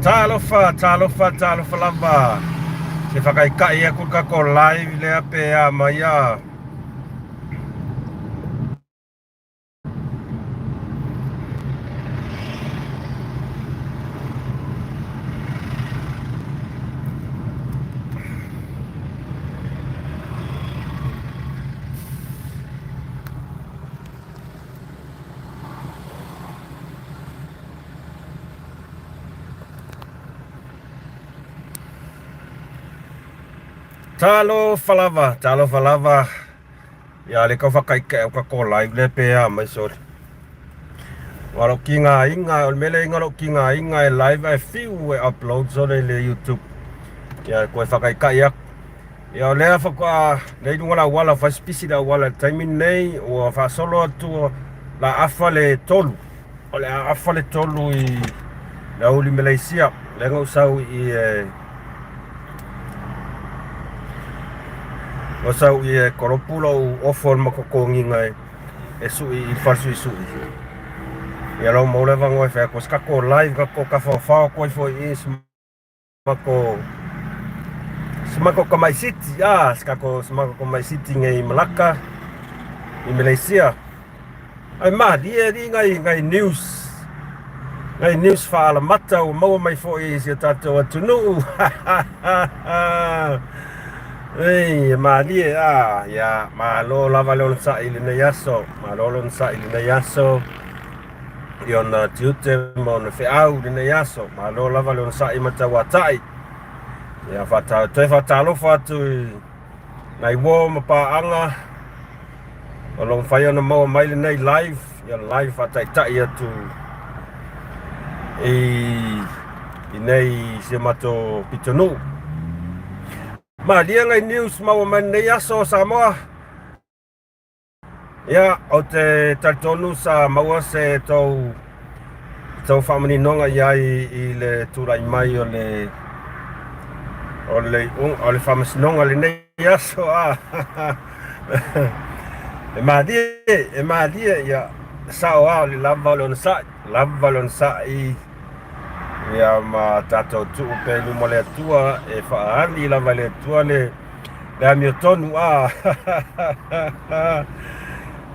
Talofa, talofa, talofa lava. Se whakaikai aku ka ko live lea pe a mai a. Talofa lava, talofa lava. Ia le kau whakaike o ka ko live le pe a mai sorry. Wa lo ki ngā inga, o le mele inga lo ki ngā inga e live e fiu e upload sore le YouTube. Ia koe whakaikai aku. Ia o lea faatoa nei luga o le auala, fai si pisi le auala i le taimi lenei, ua faasolo atu la afa le tolu. O le a afa le tolu i le auli Malaysia. Lea na ou sau i e Ua sau i e kolopu lou ofo o le matotogiga e, e sui i le falesuisui. Ia lau mau le avanoa e fai atu ai se tatou live, tatou tafaofao atu ai foi i i Mako si mako Kamai City ah si kako si mako Kamai City nei Malaka i Malaysia ai malie li ngai ngai news ngai news faalamata ua maua mai foi i si o tatou atunuu Ei, e malie a ia malo lava le onosai i lenei aso malo le onosai i lenei aso i ona tiute ma ona feau i lenei aso. Malo lava le onosai ma tauatai. Ia whata, toe whataalofa atu i nai uo ma pāaga o lo mawhai ona maua mai lenei live, ia live whātaitai atu i, i nei si o matou pitonuu. Malia ngai news maua mai lenei aso Samoa. Ia, ou te talitonu sa maua se tou tou faamaninoga i ai i le tulai mai o le o le o le faamasinoga lenei aso a e malie e malie ia sao a o le lava o le onosai lava le onosai ia ma tatou tuu pea i luma o le Atua e faaali lava e le Atua le Le amiotonu a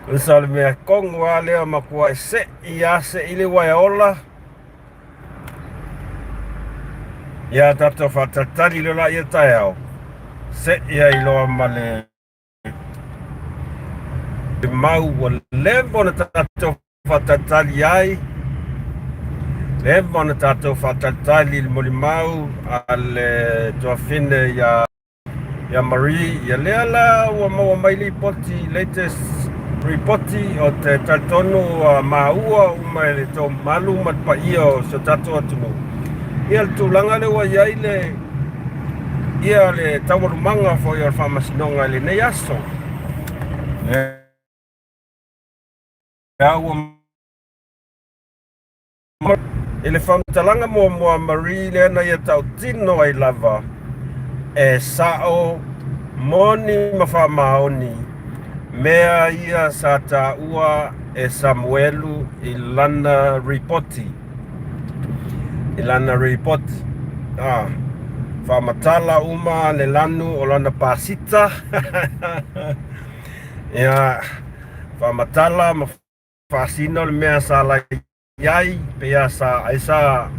Usa o le mea kongu a lea matua e se'i a se'i le uaea ola ia tatou faatalitali le la ia taeao se'i ai loa ma le mau ua leva ona tatou faatalitali ai leva ona tatou faatalitali i le molimau a le tuafine ia Ia Marie, ia lea la ua maua mai lipoti, latest ripoti o te talitonu ua maua uma e le tou malu ma le paia o si o tatou atunuu. Ia le tulaga lea ua i ai le ia le taualumaga foi o le faamasinoga i lenei aso. Lea ua I le faamatalaga muamua a Marie lea na ia tautino ai lava, e sao, moni ma faamaoni mea ia sa taua e Samuelu i lana ripoti. I lana ripoti. Ah, faamatala uma le lanu o lana pasita. Ia, faamatala ma Faasino le mea sa lai ai, pei sa ai sa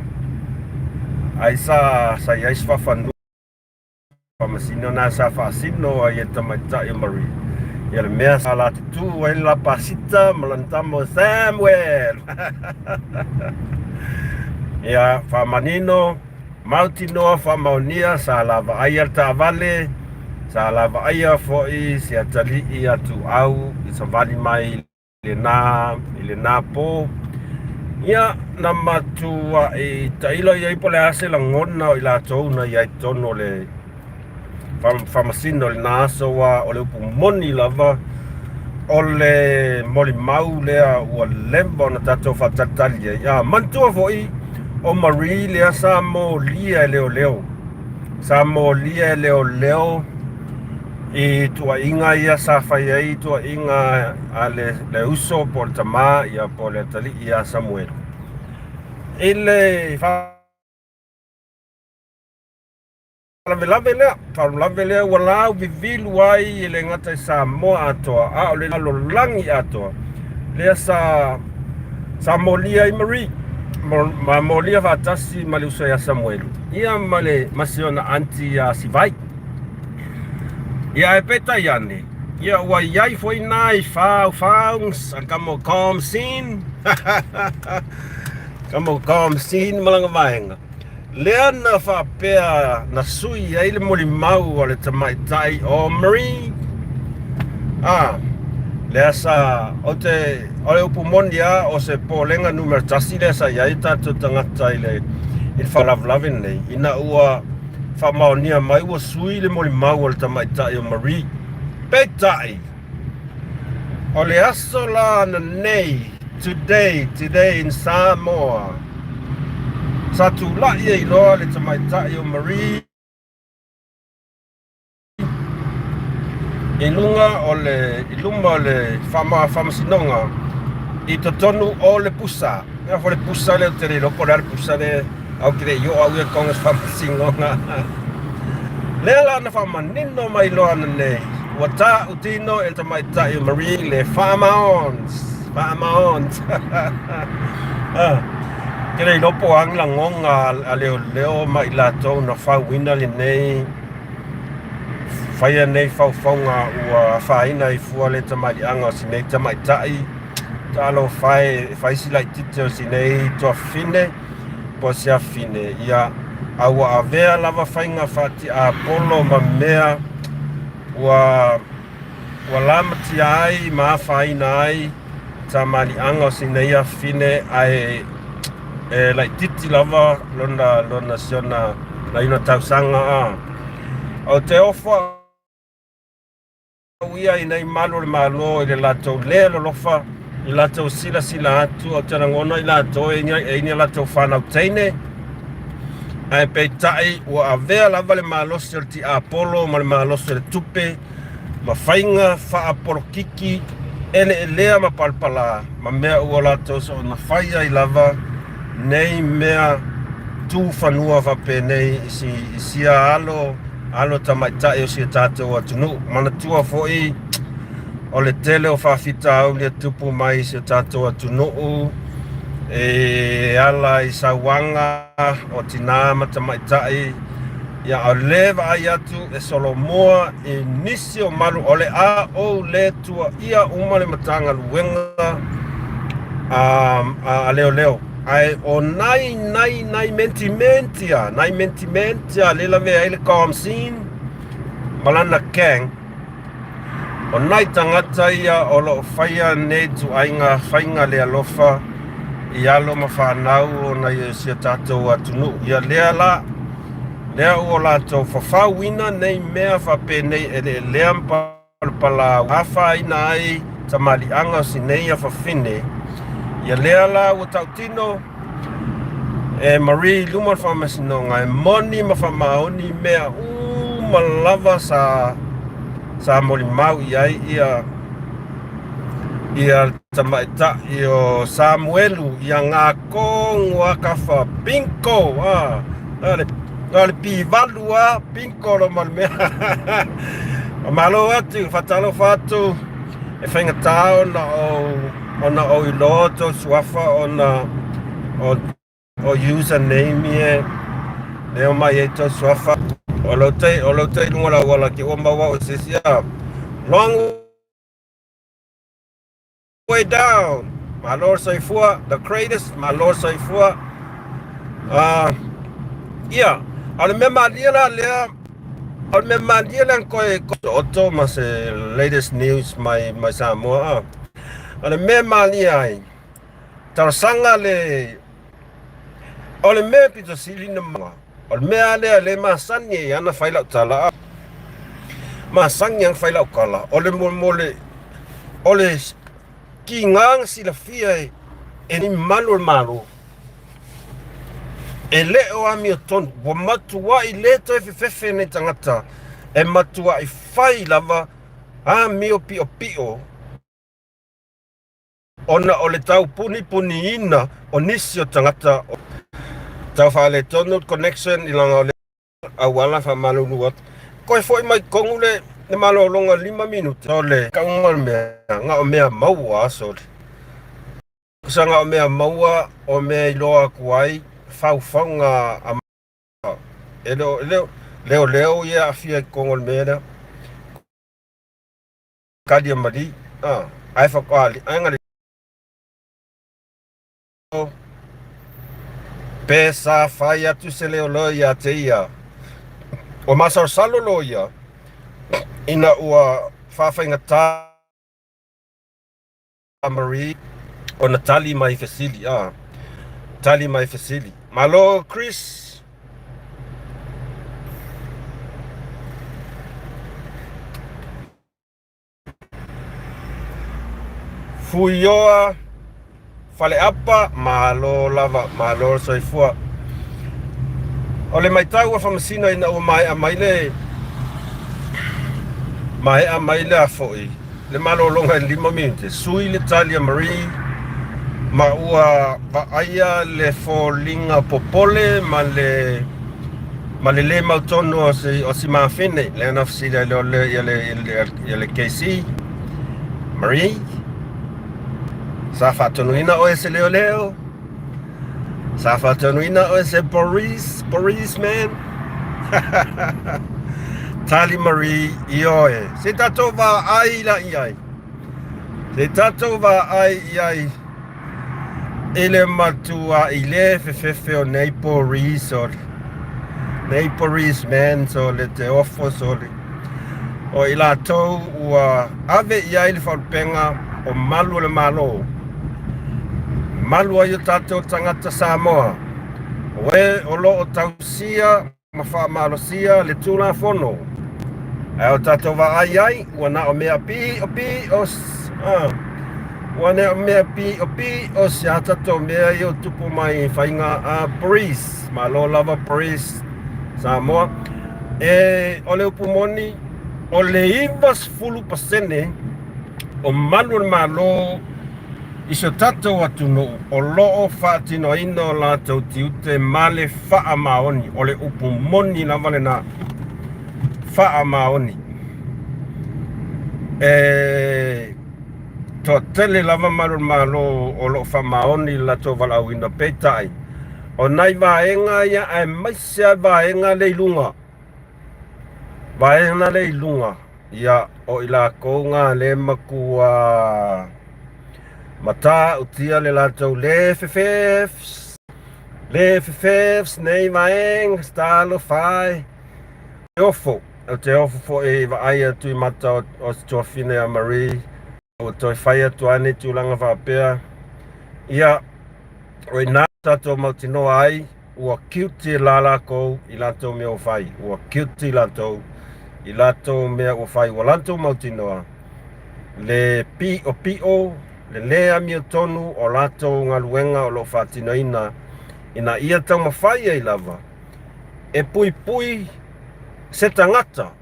ai sa sa i ai se faafanua faamasino na sa faasino ai e tamaitai o Marie. Ia le mea sa la tutū ai le la pasita ma lana tama o Samuel. Ia faamanino mautinoa faamaonia sa la vaaia le taavale, sa la vaaia foi se atalii a Tuau i savali mai lena i lena po. Ia, na matuai tailo i ai po o le a se lagona o i latou na i ai totonu o le faamasino i lena aso, aua o le upu moni lava, o le molimau lea ua leva ona tatou faatalitali ai. A manatua foi, o Marie lea sa molia e leoleo, sa molia e leoleo I tuuaiga ia sa fai ai tuuaiga a le, le uso po o le tamā ia po o le atalii ia Samuelu. I le. Faalavelave lea, faalavelave lea ua lauvivilu ai e le gata i Samoa atoa, a o le lalolagi atoa, lea sa sa molia ai Marie, ma molia faatasi ma le uso ia Samuelu, ia ma le ma si ona aunty ia Sivai. Ia ae peitai ane, ia ua i ai foi nai faufaugs a ka mo Komsin, ka mo Komsin ma lana vaega. Lea na faapea na sui ai le molimau a le tamaitai o Marie. A, lea sa, ou te, o le upu moni lava, o se popolega numera tasi lea sa i ai o tatou tagata i le, i le faalavelave lenei, ina ua faamaonia mai ua sui le molimau a le tamaitai o Marie. Peitai, O le aso la ananei, today, today in Samoa, sa tulai ai loa le tamaitai o Marie i luga o le, i luma o le faamasinoga i totonu o le pusa. Mea foi le pusa lea ou te le iloa po o le a le pusa lea, ae ou te le i oo au ia i totonu o se faamasinoga. Lea la na faamanino mai loa ananei, ua tautino e le tamaitai o Marie le faamaons, faamaons. Ah, ke le iloa po o a ni lagona a leoleo ma i latou na fauina lenei faia nei faufauga ua afaina ai fua le tamaliiaga o si nei tamaitai. Talofa e, e fai si laitiiti o si nei tuafafine po o si afafine, ia, a ua avea lava faiga faatiapolo ma mea ua ua lamatia ai ma afaina ai tamaliiaga o si nei afafine, ae e laitiiti lava lona lona siona nai ona tausaga a. Ou te ofo au ia i nei malu o le Malo i le latou le alolofa, i le latou silasila atu, ou te lagona i latou e i ni a latou fanau teine, ae peitai ua avea lava le malosi o le tiapolo ma le malosi o le tupe ma faiga faapolokiki eleelea ma palapala ma mea ua latou soona fai ai lava nei mea tu fanua faapenei i si, i sia alo alo tamaitai o si o tatou atunuu. Manatua foi o le tele o faafitauli e tupu mai i si o tatou atunuu e ala i sauaga o tinā ma tamaitai, ia o le vaai atu e solomua i nisi o malu o le a ou le tuaia uma le Matagaluega a, a, a leoleo. Ae o nai, nai, nai mentimenti a, nai mentimenti a le lavea ai le Komsin ma lana gang, o nai tagata ia o lo o faia nei ituaiga faiga le alofa i alo ma fanau o nai o si o tatou atunuu. Ia lea la, lea ua latou fafauina nei mea faapenei eleelea ma palapala afaina ai tamaliiaga o si nei afafine. Ia lea la ua tautino e Marie i luma o le faamasinoga e moni ma faamaoni mea uma lava sa sa molimau i ai ia ia tamaitai o Samuelu ia Gakogo a kafa bingo a na le na le pivalu a bingo lo ma le mea. Malo atu, faatalofa atu e faigata ona ou ona ou iloa tou suafa ona o o username ia e omai ai tou suafa. O lou tai o lou tai luga o le auala ke ua maua au e se isi a long way down. Malo le soifua, the greatest, malo le soifua. Ia, a o le mea malie la lea, o le mea malie lea na toe otooto ma se latest news mai mai Samoa. O le mea malie ai, talosaga le o le mea pito sili na maua, o le mea lea le masani ai ana fai lau tala, masani ana fai lau tala, o le mo le o le kiga na silafia e e ni malu o le Malo, e le o amiotonu, ua matuai le toe fefefe nei tagata, e matuai fai lava amio piopio ona o le taupunipuniina o nisi o tagata. Tau faaletonu le connection i laga o le. Auala faamalulu atu. Koe foi mai totonu le le malologa 5 minute o le tauga o le mea na o mea maua sole. Sa na o mea maua o mea iloa atu ai faufauga a e le o le leoleo ia aafia i totonu o le mea lea. Tali a Marie, ae faatoa ae na Pe sa fai atu se leoleo ia te ia, ua masalosalo loa ia ina ua faafaigata a Marie ona tali mai fesili, a tali mai fesili. Malo Chris! Fuioa Faleapa, malo lava, malo le soifua. O le maitau a Faamasino ina ua maea mai le maea mai le afoi le malologa i le 5 minute, sui le tali a Marie ma ua vaaia le foliga popole ma le ma le lē mautonu o si, o si mafine lea na fesili ai leo le, ia le, ia le KC Marie sa faatonuina oe se leoleo sa faatonuina oe se Boris Boris man Tali Marie ioe se tatou vaai la i ai se tatou vaai i ai I le matuaʻi lē fefefe o nei police sole, nei policeman sole te ofo sole, o i latou ua ave i ai le faalupega o malu o le Malo, malu ai o tatou tagata Samoa, o e o lo o tausia ma faamalosia le Tulafono. Ae o tatou vaai ai, ua na o mea piʻopiʻo, ua na o mea piʻopiʻo si a tatou mea ia ua tupu mai i faiga a Police. Malo lava Police Samoa. E, o le upu moni, o le 90% o malu o le Malo I so tatou atunuu o lo o faatinoina o latou tiute ma le faamaoni, o le upu moni lava lena, faamaoni. E toatele lava malu o le Malo o lo o faamaoni i le latou valaauina, peitai, o nai vaega ia aemaise lava vaega lea i luga, vaega lea i luga, Ia, o i lakou na le matua matautia le latou le fefefs, le fefefs nei vaega talofa e. Te ofo, ou te ofo foi i vaai atu i mata o si tuafine a Marie, ua toe fai atu ai nei tulaga faapea. Ia, o ina tatou mautinoa ai Ua guilty la lakou i latou mea ua fai. Ua guilty latou i latou mea ua fai. Ua latou mautinoa le piʻopiʻo, le lē amiotonu o latou galuega o lo o faatinoina ina ia taumafai ai lava e puipui se tagata.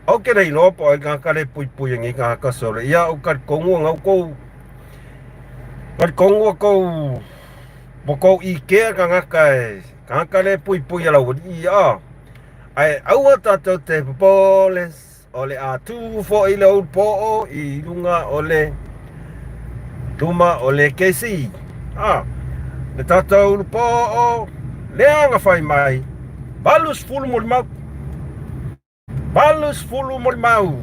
Ou te le iloa po o ai tagata le puipui e nei tagata sole. Ia, ou talitonu ona outou, talitonu ua tou, ua tou ikea tagata e, tagata le puipui a le aualii ia. Ae aua tatou te popole, o le a tu foi le ulu poo i luga o le luma o le KC. A, le tatou ulu poo, lea na fai mai, 80 molimau. 80 molimau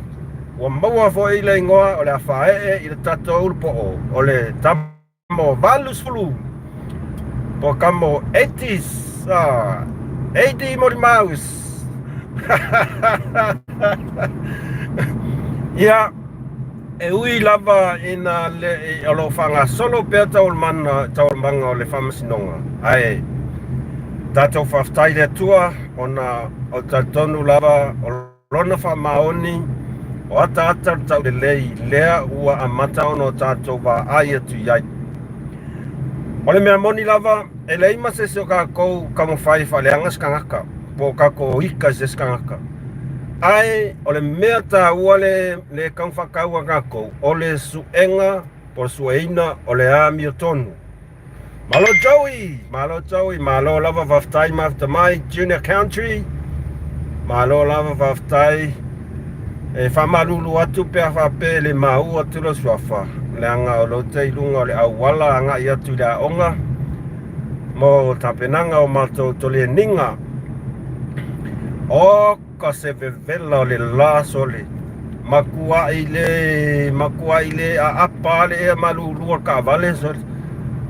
ua maua foi le igoa o le a faaee i le tatou ulupoo o le tama 80 po o kamo 80s, 80 molimaus. Ia, e ui lava ina le, o lo o faagasolo pea taualumaga o le faamasinoga, ae tatou faafetai i le Atua ona o talitonu lava o Lona faamaoni, o ataata o le taulelei lea ua amata ona o tatou vaai atu i ai. O le mea moni lava, e leai ma se isi o tatou taumafai e faaleaga se tagata, po o tatou ika i se isi tagata. Ae o le mea taua le, le taufaatau a tatou, o le suega po o le sueina o le amiotonu. Malo Joey! Malo Joey! Malo lava, faafetai mafta mai, Junior Country. Malo lava faafetai. E faamalulu atu pe a faapea e le maua atu lou suafa, leaga o lou te i luga o le auala agai atu i le aoga mo tapenaga o matou toleniga. Oka se vevela o le la sole. Matuai le, matuai le aapa le ea malulu o le taavale sole.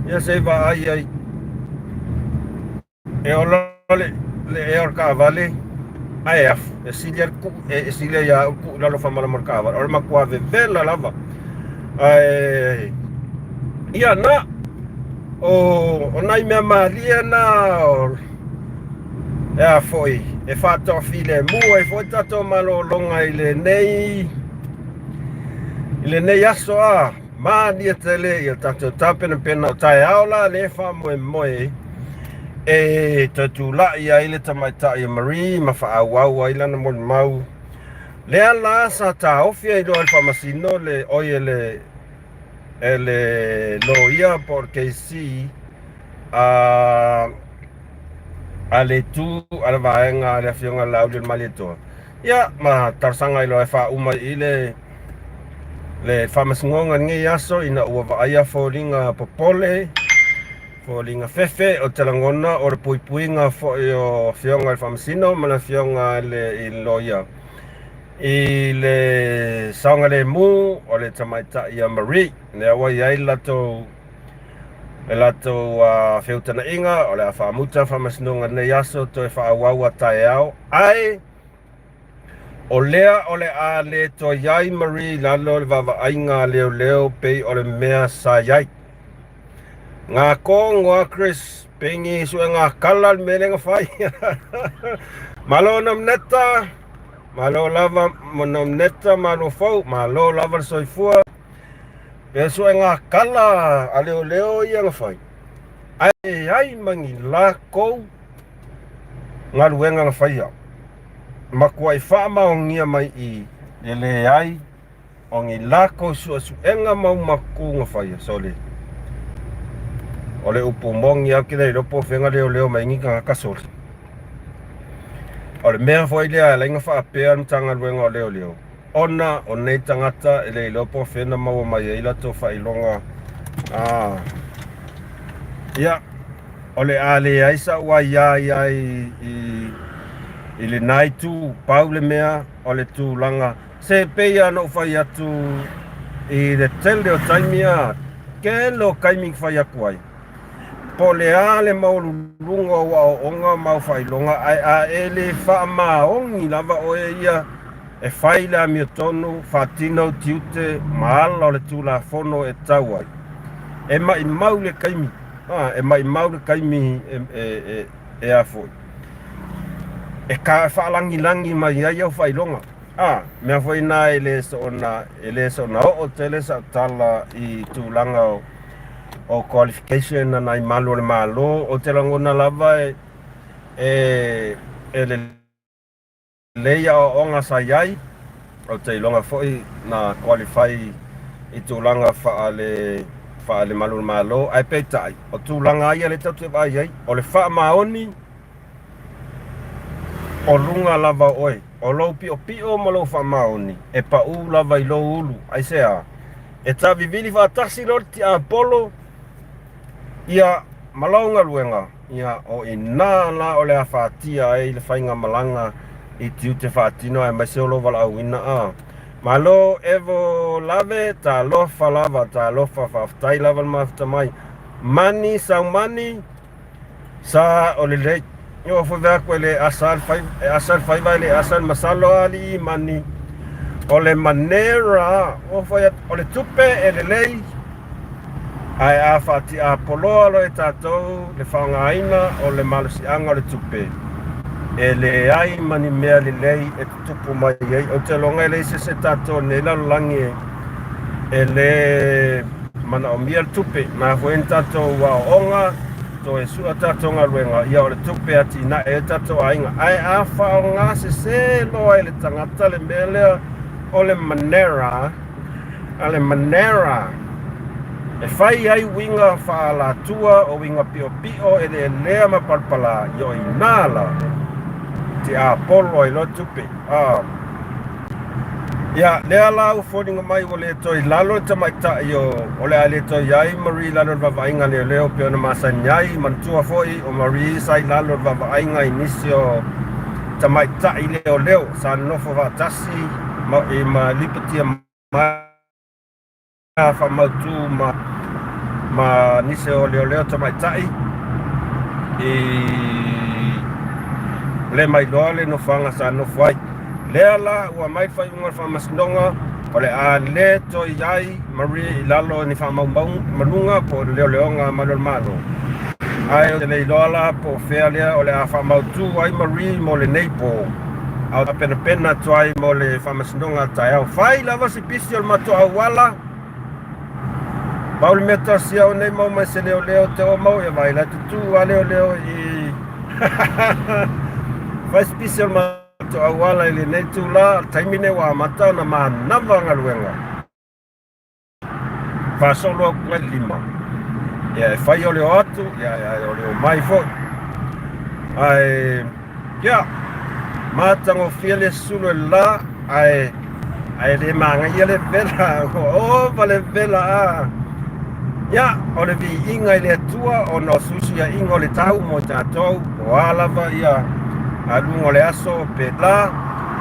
Ia se i vaai ai. E ola le, le ea o le taavale ae afu. E sili le tuu, e sili ia au tuu i lalo faamalama o le taavale. O le matua vevela lava. Ae, ia na, o, o nai mea malie na o, e a foi, e faatoafilemu ai foi tatou malologa i lenei, i lenei aso a. Malie tele ia tatou tapenapena o taeao la le faamoemoe e toe tulai ai le tamaitai o Marie ma faaauau ai lana molimau. Lea la sa taofi ai loa e le faamasino le oi e le e le loia po o le KC a a le itu a le vaega a le afioga Laaulialemalietoa. Ia ma talosaga ai loa e faauma i le le faamasinoga i lenei aso ina ua vaaia foliga popole, foliga fefe o te lagona o le puipuiga foi o afioga i le faamasino ma le afioga i le loia i le saogalemu o le tamaitai ia Marie. Lea ua i ai le latou le latou feutagaiga o le a faamuta faamasinoga i lenei aso toe faaauau a taeao ae O lea o le a le toe i ai Marie i lalo o le vaavaaiga a leoleo pei o le mea sa i ai. Ngā kōngoa Chris, pengi sue ngā kala le mea lea na fai. Malo Nomneta, malo lava Nomneta, malo fou, malo lava le soifua. Pe sue ngā kala a leoleo ia na fai. Ae leai ma ni lakou galuega na faia. Matuai faamaonia mai i le leai o ni lakou suesuega maumatu na faia. Sole. O le upu moni lava ou te le iloa po o fea na leoleo mai ai ni tagata sole. O le mea foi lea e ala ai ona faapea le Matagaluega o Leoleo, ona o nei tagata e le iloa po o fea na maua mai ai latou faailoga. Ah. Ia, o le a leai sa'u aia i ai i, i lenā itu, pau le mea o le tulaga, se pei lava ona ou fai atu i le tele o taimi a, tele o taimi na fai atu ai, po o le a le maualuluga o aoaoga ma au faailoga, ae a e le faamaoni lava oe ia e fai le amiotonu, faatino ou tiute ma ala o le Tulafono e tau ai, e maʻimau le taimi. A, e maʻimau le taimi e, e, e, e a foi, e ka faalagilagi mai ai au faailoga. A, mea foi na e le soona, e le soona oo tele sau tala i tulaga o, o qualification a nai malu o le Malo, ou te lagona lava e, e, e le Lelei aoaoga sa i ai, ou te iloga foi na qualify i tulaga faale faale malu o le Malo, ae peitai, o tulaga ia lea tatou te vaai ai, o le faamaoni o luga lava o oe, o lou piopio ma lou faamaoni e pau lava i lou ulu. Aisea? E tavivili faatasi loa le tiapolo ia ma lau galuega, Ia, o i nā la o le a faatia ai le faigamalaga i tiute faatino aemaise o lou valaauina a. Malo Evo Lave, talofa lava, talofa, faafetai lava le mafuta mai. Mani Saumani, sa o lelei. Ua foi vea atu e le asa le faiva, e asa le faiva e le asa le masalo alii mani. O le manera, ua foi atu, o le tupe e lelei, Ae a faatiapoloa loa e tatou le faaaogaina o le malosiaga o le tupe, e leai ma ni mea lelei e tutupu mai ai. Ou te iloga e leai se isi o tatou i lenei lalolagi e le manaomia le tupe. Na foi ni tatou aoaoga, toe sua tatou galuega, ia o le tupe e atinae ai tatou aiga. Ae a faaaoga sese loa e le tagata le mea lea o le manera, A le manera e fai ai uiga faaalatua o uiga piopio eleelea ma palapala i o inā la. te apolo ai loa tupe. A. Ia, lea la ua foliga mai ua le toe i lalo le tamaitai o, o le a le toe i ai Marie i lalo o le vaavaaiga a leoleo pei ona masani ai. Manatua foi o Marie sa i lalo o le vaavaaiga i nisi o tamaitai leoleo sa nonofo faatasi ma, i, ma lipotia mai faamautu ma, ma nisi o leoleo tamaitai i le mailoa le nofoaga sa nofo ai. Lea la ua mai le faaiuga o le faamasinoga o le a le toe i ai Marie i lalo o ni faamaumauga po o leoleoga a malu o le Malo. Ae ou te le iloa la po o fea lea o le a faamautu ai Marie mo lenei po, a o tapenapena atu ai mo le faamasinoga a taeao. Fai lava si pisi o le matou auala, pau le mea tasi au nei mau mai se leoleo te o mau e vai la tutu a leoleo i fai si pisi o le matou auala i lenei tula, taimi nei ua amata ona manava galuega. Faasolo atu ai lima. Ia e fai o le o atu, ia e o le o mai foi. Ae, ia, matagofie le sulu e la, ae, ae le magaia le vela, ua ova le vela a. Ia, o le viiga i le Atua ona o suisuiaiga o le tau mo i tatou, o a lava ia aluga o le aso pe la,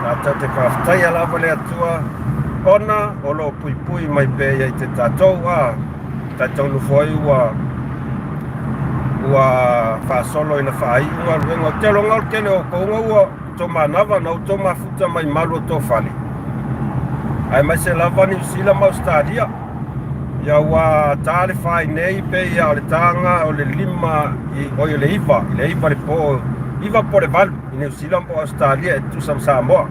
tatou te faafetaia lava le Atua ona o lo o puipui mai pea ia i te tatou a tatou nofo ai ua ua faasolo ina faaiu galuega. Ou te iloa o le tele o outou na ua outou manava na outou mafuta mai malu o tou fale, aemaise lava Niu Sila ma Ausetalia. Ia ua ta le fai nei pei ia o le taga o le 5 i oi o le 9 i le 9 le po 9 po le 8 i Niu Sila po Ausetalia e tutusa ma Samoa.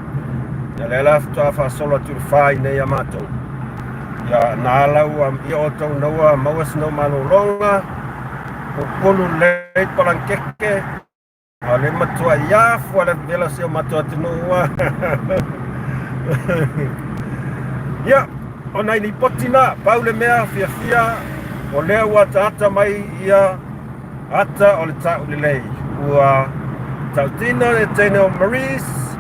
Ia lea la faatoa faasolo atu le fai nei ia matou. Ia na ala ua ia outou na ua maua sina malologa pupulu lelei palangkeke a o le matuai afu a le vela o si o matou atunuu. Ia, o nai lipoti na, pau le mea fiafia o lea ua ataata mai ia ata o le taulelei. Ua tautino le teine o Maurice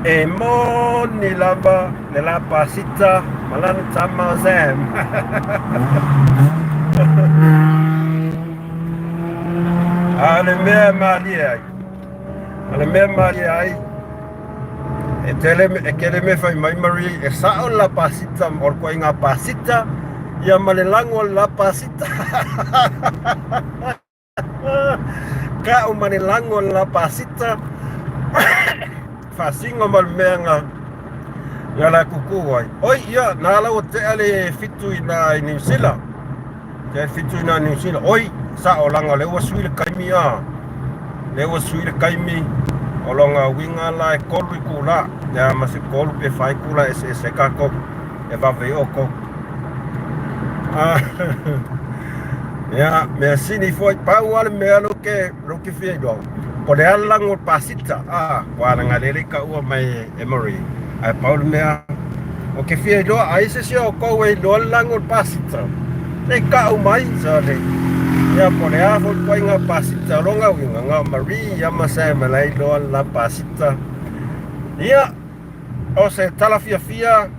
e moni lava le la pasita ma lana tama o Sam. A o le mea e malie ai, o le mea e malie ai, e tele, e tele mea fai mai Marie, e sao le la pasita, o le koiga pasita, ia ma le lago o le la pasita. Ka'u ma le lago o le la pasita, faasino ma le mea na na la kuku ai. Oi, ia, na ala ua tea le fitu i na i Niu Sila. Tea le fitu i na Niu Sila. Oi, sa'o laga o lea ua sui le kaimi a. Lea ua sui le kaimi o lona uiga la e kolu itula. Ia ma se kolu pe fa itula e eseese ai tatou e vave ai outou. Ia, mea sili foi, pau lava le mea lea ou te fia iloa, po o le a le lago o le pasita, a, ua alagalele i taua mai e Marie. Ae pau le mea ou te fia iloa, ai se isi o outou e iloa le lago o le pasita, se i tau mai, sole. Ia, po o le a foi le ituaiga pasita o lona uiga, na o Marie ia ma Sam e la e iloa le la pasita. Ia, o se tala fiafia.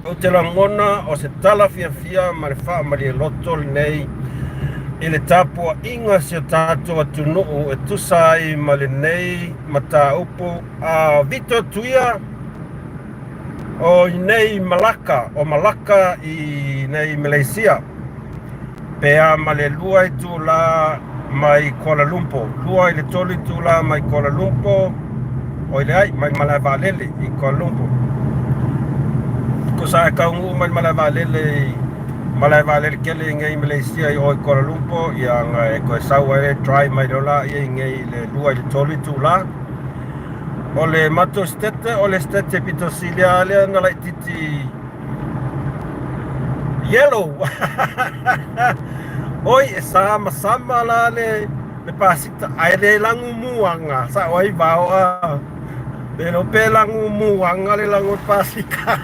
Ou te lagona o se tala fiafia ma le faamalie loto lenei i le tapuaiga a si o tatou atunuu e tusa ai ma lenei mataupu a Vito Tuia o i nei Malaka, o Malaka i nei Malaysia. Pe a ma le 2 itula mai Kuala Lumpur, 2 i le 3 itula mai Kuala Lumpur, oi leai, mai le malae vaalele i Kuala Lumpur. Tusa e taunuu mai le malae vaalele i malae vaalele tele i nei Malaysia i o i Kuala Lumpur, ia na e toe sau ai le drive mai loa laia i nei i le 2 i le 3 itula. O le matou sitete, o le sitete pito sili lava lea na laitiiti Yellow. Oi, e samasama la le, le pasita, ae le lagu muaga, sa'o ai vao a. Le iloa pe lagu muaga le lagu o le pasita.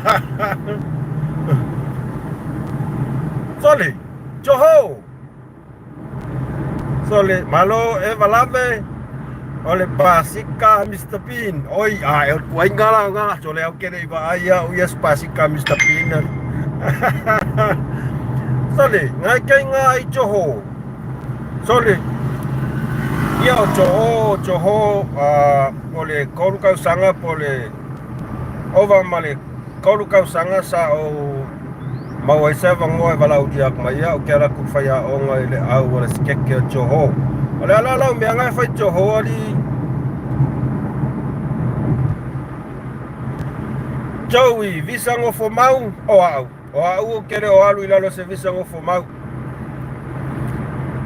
Sole, Johor! Sole, malo e valave. O le pasika a Mr Bean. Oi, a e o le tuaiga la na, so le au ke le i vaai au ia se pasika a Mr Bean. Sole, ngai kei ngā i Johor. Sole, ia o Johor, Johor, o le kolu kausaga po le ova ma le kolu kausaga sa ou maua ai se avanoa e valaaulia atu mai au ke ala atu i le faiaoga i le au a le sikeke o Johor. O le ala la o mea nga e fai Johor alii Joey, visa nofo mau o au. O au ou te le o alu i lalo o se visa nofo mau.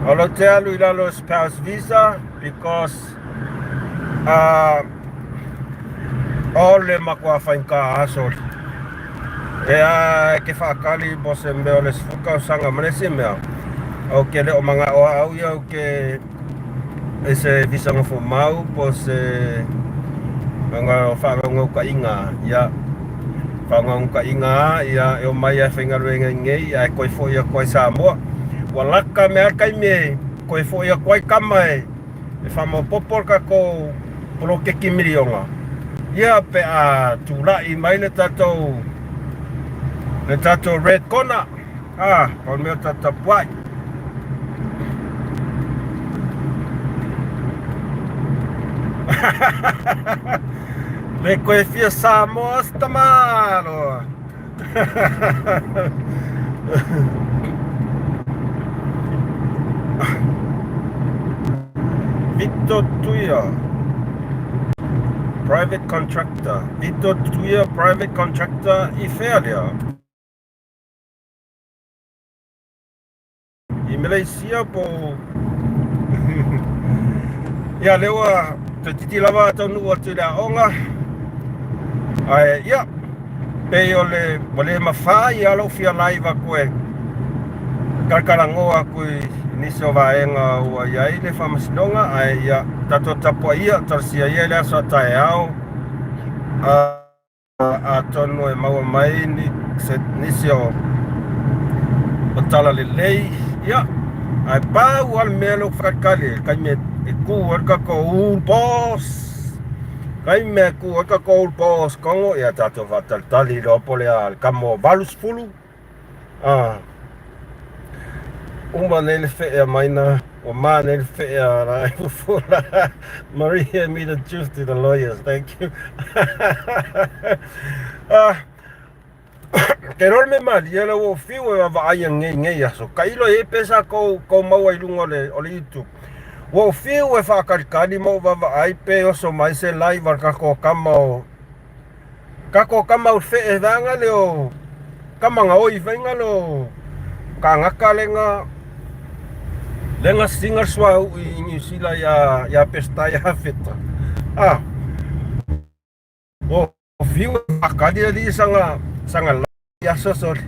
O lou te alu i lalo o spouse visa because o le matua faigata aso. E a ke whaakali mo se mea o le sefulu tausaga ma le isi mea. Ou te le o manao au ia ou te i se visa nofo mau po o se whaangaungaukaiga. Ia, whaangaungaukaiga ia e omai ai faigaluega i nei ae koe foi atu ai Samoa. Ua laka mea le taimi e koe foi atu ai kama e e faamaopoopo le tatou poloketi miliona ia pe a tulai mai le tatou le tatou red corner ah pau le mea o tatou tapuai. Le koe fia Samoa se tama loa. Vito Tuia, private contractor. Vito Tuia, private contractor i whea lea? I Malaysia po Ia lea ua toeitiiti lava taunuu atu i le aoga ae ia pei o le ua le mafai lava lou fia live atu e talatalanoa atu i nisi o vaega ua i ai le faamasinoga ae ia tatou tapuaia talosia ia i le aso a taeao Atonu e maua mai nisi o tala lelei, ia, ae pau lava le mea lea ou te faikalikali ai, taimi e kū ai le tatou old boss, taimi e kū ai le tatou old boss Kongo, ia tatou faatalitali loa po o le a le kamo 80, a. Uma nei le fea mai na, ua ma nei le fea la e fufu la. Maria me the truth to the lawyers, thank you. Ah, ke role me malia le ua fiu e vaai a ngei ngei aso. Ka ilo e pesa kou kou maua i lunga o le o le YouTube. Ua fiu e whaakalikali mo vaavaai pe oso mai se live al kako kama o Kako kama o fe'e vaega le o kama gaoi faiga le o kagaka lega lega siga le suauu i Niu Sila ia ia Peseta ia Feta a o fiu e faakali alii saga saga lai aso sole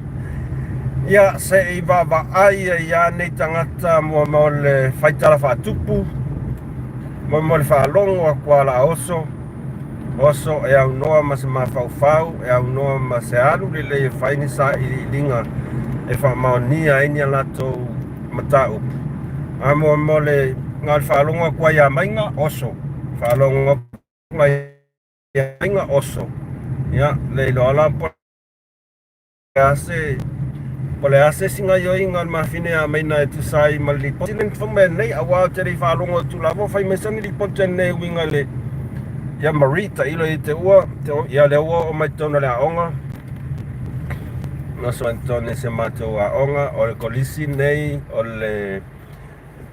ia se'i vaavaai ai a nei tagata mo mo le faitala faatupu mo mo le faalogo atu a la oso Oso e aunoa ma se mafaufau, e aunoa ma se alu lelei e fai ni sailiiliga e faamaonia ai ni a latou mataupu. A mo mo le na o le faalogo atu ai ia Maiga, oso. Faalogo atu ai ia Maiga, oso. Ia, le iloa la po le a se po le a se isi gaioiga o le mafine a Maina e tusa ai ma le lipoti lenei fai mai nei aua ou te le i faalogo atu lava o fai mai sana lipoti anei e uiga i le ia Marie tailo i te ua te ia lea ua oo mai totonu o le aoga Naso Antone se matou aoga o le kolisi nei o le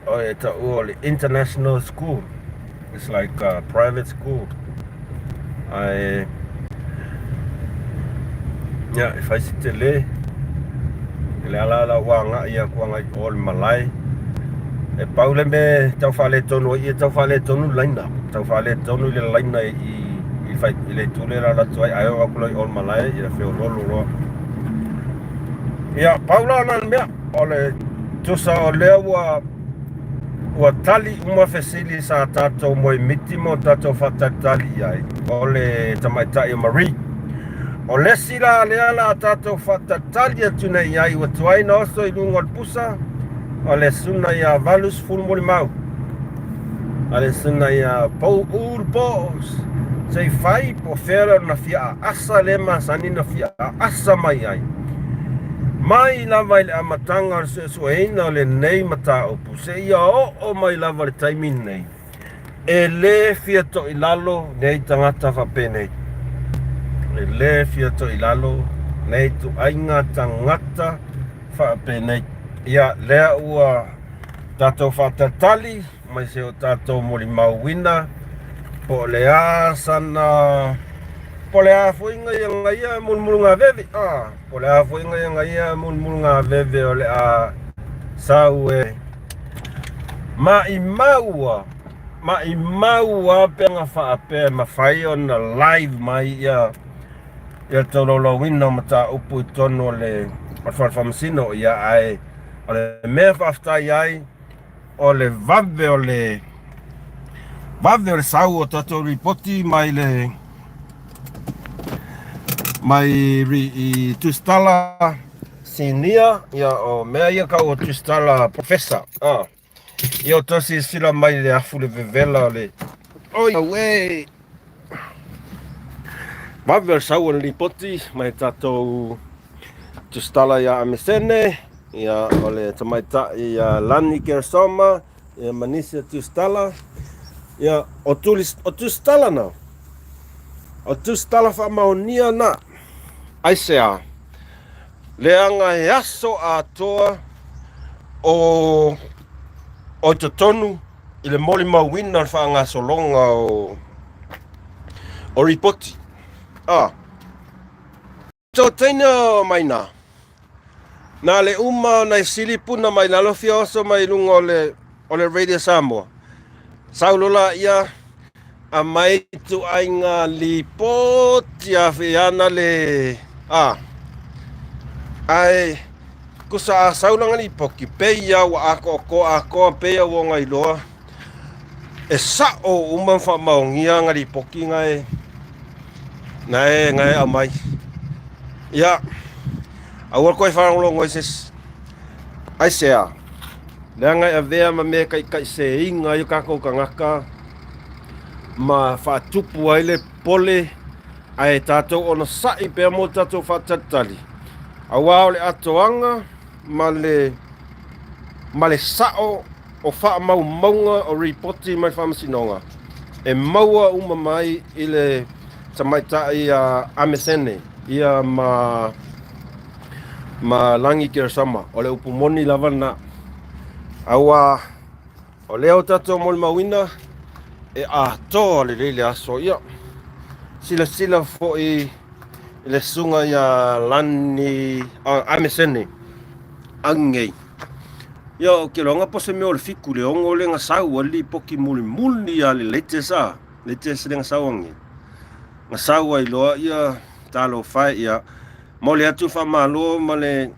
o e taua o le international school it's like a private school ae ia e fai si tele i le ala la ua agai atu agai i o le malae e pau le mea e tau faaletonu ai e tau faaletonu le laina tau faaletonu i le laina i i fai i le itu lea e alu atu ai ae oo atu loa i o le malae ia feoloolo loa ia pau la na le mea O le tusa o lea ua ua tali uma fesili sa tatou moemiti ma o tatou faatalitali i ai, o le tamaitai o Marie. O le isi la lea la a tatou faatalitali atu nei i ai ua tuai na oso i luga o le pusa, o le suna ia 80 molimau. A le susuga ia Paul Paws, se i fai po o fea lona fia aasa lea e masani ona fia aasa mai ai. Mai lava i le amataga o le suesueina o lenei mataupu seia oo mai lava i le taimi lenei, e le fia toilalo nei tagata faapenei. E le fia toilalo nei ituaiga tagata faapenei. Ia, lea ua tatou faatalitali mai se o tatou molimauina po o le a sana po o le a foi nga ia mulumulugaveve a po o le a foi nga ia mulumulugaveve o le a sau e maimau maimau a pe aga faapea e mafai ona live mai ia ia tolaulauina o mataupu i totonu o le fale faamasino. Ia, ae o le mea faafetai ai o le vave o le vave o le sau o tatou ripoti mai le mai i Tusitala Sinia, ia o mea ia kau o Tusitala Professor. Ah. Ia o tou silasila mai le afu le vevela o le oi auē. Vave o le sau o le lipoti mai tatou tusitala ia Amesene, ia o le tamaitai ia Lani Keresoma, ia ma nisi o tusitala. Ia o, tulis, o tusitala na, o tusitala faamaonia na. Aisea? Leaga e aso atoa o o i totonu i le molimauina o le faagasologa o o ripoti. A. To teina mai na. Na le uma ona e sili puna mai lalo fia oso mai lunga o le o le Radio Samoa. Saulo la ia aumai ituaiga lipoti afeana le a ae kusa a sau lana lipoti pei ia ua atoatoa atoa pei ia ua ona iloa e sa'o uma ma faamaonia ana lipoti na e na e aumai. Ia aua le toe faalogologo i se isi. Aisea? Leaga e avea ma mea e taitaiseseina ai o tatou tagata ma faatupu ai le pole ae tatou onosai pea mo tatou faatalitali aua o le atoaga ma le ma le sao o faamaumauga o ripoti mai le Faamasinoga e maua uma mai i le tamaitai a Amesene ia ma ma Lagi Keresama. O le upu moni lava lena. Aua o lea o tatou molimauina e atoa lelei le aso. Ia, silasila foi i le susuga ia Lani Amesene Agei. Ia, o ke loaga po se mea o le 7 le 6 le gasau ai le lipoti mulimuli a le latest a, latest le gasau agei. Gasau ai loa ia talofa e ia. Momoli atu le faamalo ma le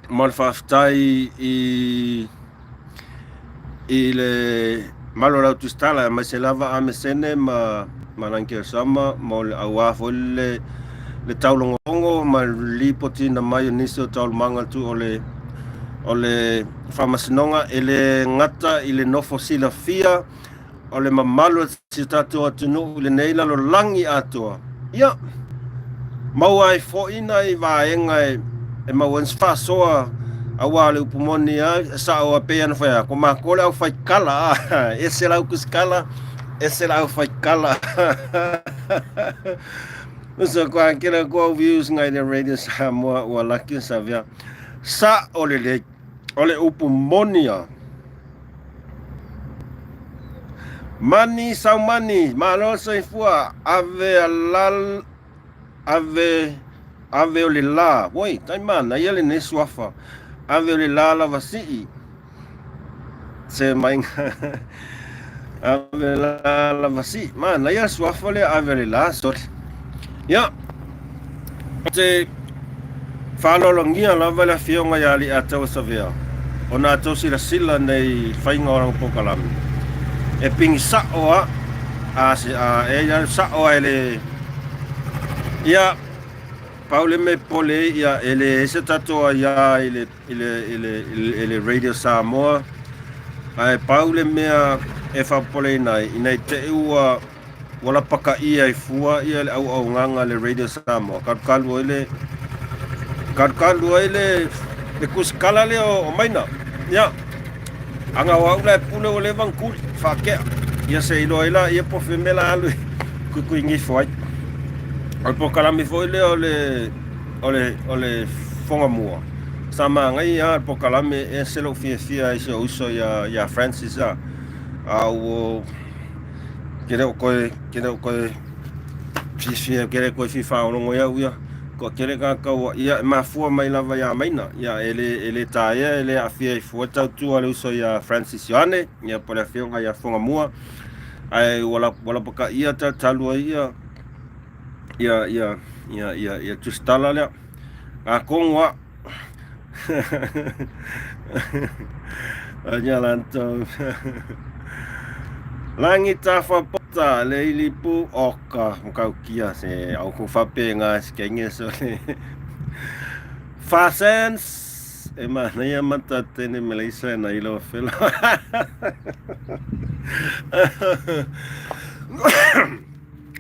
ma le faafetai i i le malo o le au tusitala aemaise lava Amesene ma ma Lankeosama mo le aua foi le le taulogologo ma le lipotiina mai o nisi o taualumaga tu o le o le faamasinoga e le gata i le nofo silafia o le mamalu o si o tatou atunuu i lenei lalolagi atoa, ia, maua ai foi nai vaega e, e maua ai se faasoa aua o le upu moni lava, e sao lava pei ona fai atu, o matou le aufaikala, a, ese le aukusikala, ese le aufaikala. Uso kua kela kua views ngai le Radio Samoa ua laki savea. Sa'o lelei. O le upu moni a. Mani Saumani, malo soifua, ave alal, ave, ave o le la, woi, tai manaia lenei suafa, ave o le la lava sii, se maiga, ave la lava sii, manaia le suafa lea, ave o le la, sorry. Ia, ou te faaaloalogia lava le Afioga ia Aliiataua Savea ona a outou silasila nei i faiga o lana polokalame, e pigi sa'o a, a, a, e alu sa'o a e le, ia, pau le mea e popole ai, ia, e leai se tatou aia i le, i le, i le, i le Radio Samoa, ae pau le mea e faapopoleina ai, ina i te i ua ua lapakaia ai fua ia le auaunaga a le Radio Samoa, kalukalu ai le kalukalu ai le le kusikala lea o Maina. Ia, aga o au la e pule ua leva ona tuli, faatea. Ia se iloa ai laia po o fea mea la alu e kuikuigifo ai. O le polokalame foi lea o le o le o le Fogamua, sa manaia lava le polokalame, e ese lou fiafia i si ou uso ia ia Francis a, a ua ke le o toe ke le o toe fiafia ke le toe fia faalogologo i au ia toatele tagata ua ia e mafua mai lava ia Maina ia e le e le taea e le aafia ai fua tautua le uso ia Francis Ioane ia po o le afioga ia Fogamua ae ua ua lapataia talu ai ia ia ia ia ia ia tusitala lea atonu a Anya lanto. Langi tafa pota le ilipu oka mokaukia se au ku fapenga se kenge so le. Fa cents e manaia mata tene meleisa na ilo felo.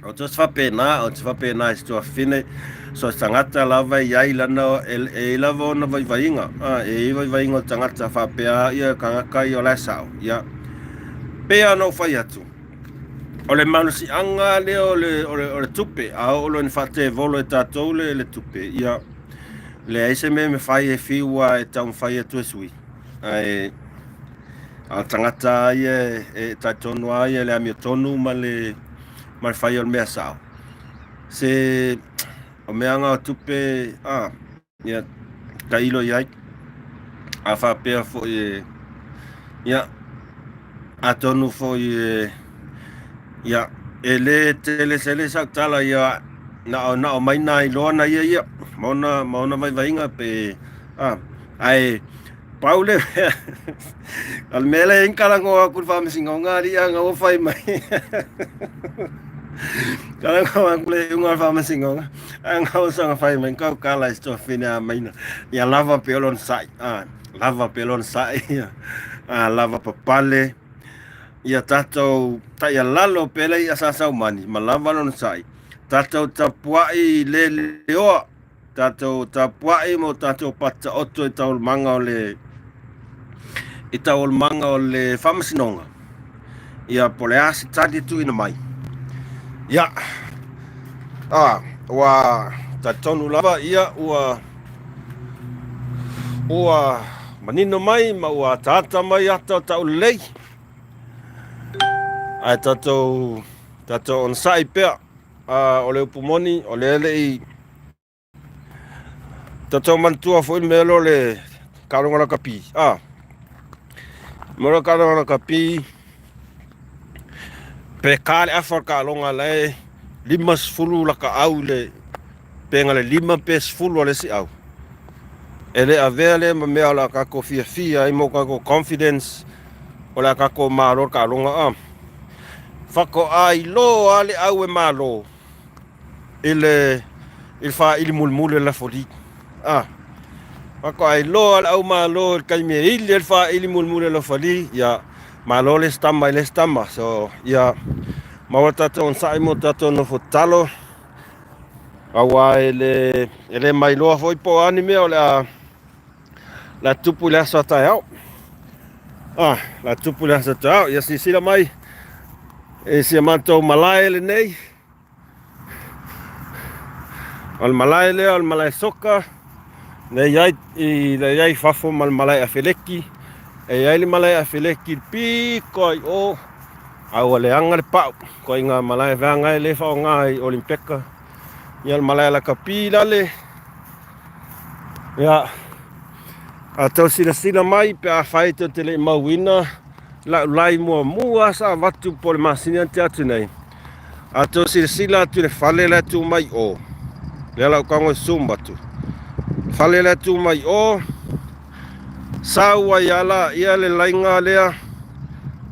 O te faapena, o te faapena i se tuafafine, so se tagata lava e i ai lana, e, e i lava ona vaivaiga, a, e i ai vaivaiga o le tagata faapea ia tagata ia o la e sao, ia. Pei lava ona ou fai atu, o le malosiaga lea o le, o le, o le tupe, a oo loa ina faatevolo e tatou le, le tupe, ia, leai se mea e mafai e fiu lava e taumafai atu e sui, ae A o le tagata lava ia e talitonu lava ia i le amiotonu ma le ma le fai o le mea sao. Se o mea na o tupe a ia tailo i ai. A faapea foi e ia atonu foi e ia e le tele sele sau tala ia na o na o mai nā iloa na ia ia ma ona ma ona vaivaiga pe a ae Pau le mea, o le mea lea e kalagoa aku i le faamasinoga alii a ua fai mai. Kalagoa aku le iuga o le faamasinoga, a ua soona fai mai, kau kala i se tuafafine a maina, ia lava pea lona sa'i, a, lava pea lona sa'i, ia, a, lava papale, ia tatou taialalo pea le i'a sa saumani, ma lava lona sa'i, tatou tapua'i le leoa. Tatou tapuai ma o tatou pataoto i taualumaga o le i taualumaga o le faamasinoga ia po o le a se tali e tuuina mai. Ia, a, ua talitonu lava ia ua ua manino mai ma ua ataata mai ata o taulelei ae tatou tatou onosai pea. A o le upu moni, o lea e le i tatou manatua foi le mea lea o le taaloga lakapi. A, mea lea o le taaloga lakapi, pe ka le afa o le taaloga la e 50 laka au i le pe na le 5 pe 10 a le isi au. E le avea lea ma mea o le a tatou fiafia ai ma o tatou confidence o le a tatou malo le taaloga a. Faatoa iloa le au e malo i le i le faaili mulimuli o le lafoli. A faatoa iloa le au malo i le taimi e ili ai le faaili mulimuli o le lafoli, ia malo le isi tama i le isi tama. So ia maua tatou onosai ma o tatou nofo tatalo aua e le e le mailoa foi po o a ni mea o le a La tupu i le aso a taeao. Ah, la tupu i le aso a taeao. Ia silasila mai e si a matou malae lenei. O le malae lea o le malae soka. Le i ai, i, le i ai fafo ma le malae afeleki. E i ai le malae afeleki i le piko ai o. A ua leaga le pau. Koe ngā malae veanga e le whaonga i Olimpeka. Ia le malae lakapi lale. Ia, a tau silasila mai pe afai tou te le i mauina lau lai muamua sa avatu po o le masina na tea atu nei, a tou silasila atu i le fale la e tu mai i o, lea la ou tago e zoom atu, fale la e tu mai i o, sau ai lava laia le laiga lea,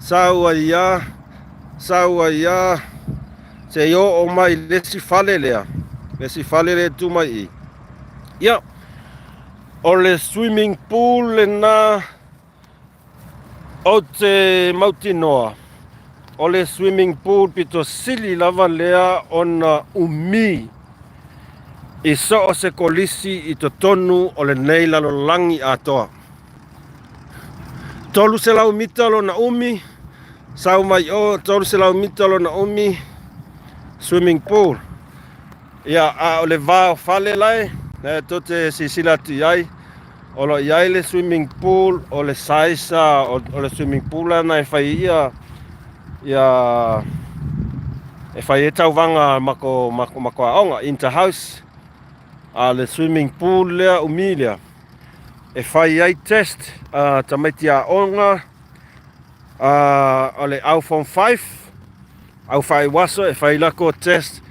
sau ai lava, sau ai lava, seia oo mai i le isi fale lea, le isi fale lea e tu mai i i. Ia, o le swimming pool lena ou te mautinoa. O le swimming pool pito sili lava lea ona umi i so o se kolisi i totonu o lenei lalolagi atoa. 300 mita lona umi, sau mai o 300 mita lona umi, swimming pool. Ia, a o le va o fale lae, e tou te silasila atu i ai, o lo o i ai le swimming pool, o le size o le swimming pool lana e fai ia ia e fai ai tauvaga mako mako mako aoga inter house a le swimming pool lea umi lea e fai ai test a tamaiti aoga a o le au form 5 Au faaiuaso e fai lako test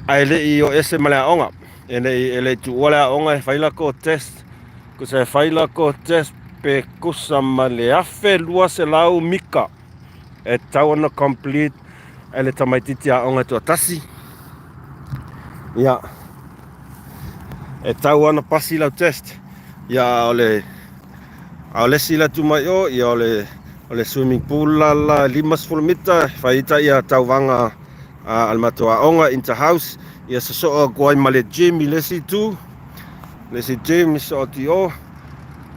ae le i o ese ma le aoga. E le i, e le i tuua le aoga e fai lako test. Kusa e fai lako test pe kusa ma le 1200 mika e tau ona complete e le tamaititi aoga e toatasi. Ia, e tau ona pasi lau test. Ia, o le A o le isi la tu mai o, ia o le, o le swimming pool la la 50 mita, e fai ita ia tauvaga a, a le matou aoga inter house, ia sosoo atu ai ma le gym i le isi itu, le isi gym i sosoo atu i o.